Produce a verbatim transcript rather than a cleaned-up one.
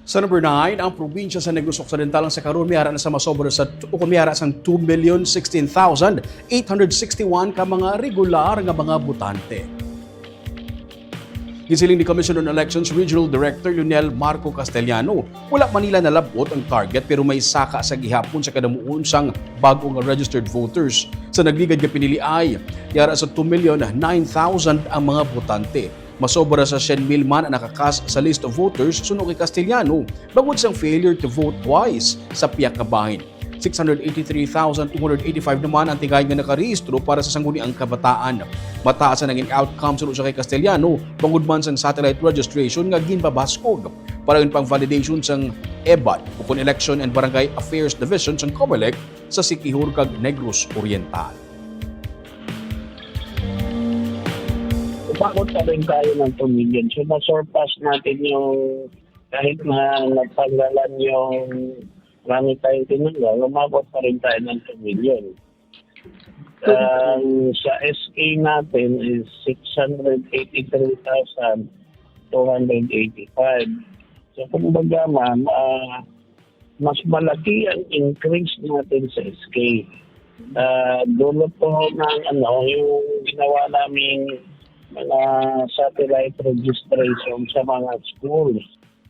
Sa number nine, ang probinsya sa Negros Occidental ang sa karon may ara na sa masobra sa, o kung may ara sang two million sixteen thousand eight hundred sixty-one ka mga regular nga mga botante. Gisiling ni Commission on Elections Regional Director Lionel Marco Castellano, wala man nila nalab-ot ang target, pero may saka sa gihapon sa kadamuon sang bag-o nga registered voters. Sa nagligad nga piniliay, yara sa two million nine thousand ang mga botante. Masobra sa siyam mil man ang nakakas sa list of voters suno kay Castellano bangod sang failure to vote twice sa pihak nga bahin. Six hundred eighty-three thousand two hundred eighty-five naman ang tingay nga nakarehistro para sa Sangguniang Kabataan. Mataas ang naging outcome suno sa kay Castellano bangod man sang satellite registration nga ginpabaskog para yun pang validation sang EBAD, ukon Election and Barangay Affairs Division sang COMELEC sa Siquijor kag Negros Oriental. Umabot pa rin tayo ng two million. So, ma-surpass natin yung, kahit na natanggalan yung, marami tayong tinanggal, umabot pa rin tayo ng two million. Ang sa S K natin is six hundred eighty-three thousand two hundred eighty-five. So, kumbaga, ma'am, ah, mas malaki ang increase natin sa S K. Ah, dulot po ng ano, yung ginawa naming mga satellite registration sa mga schools.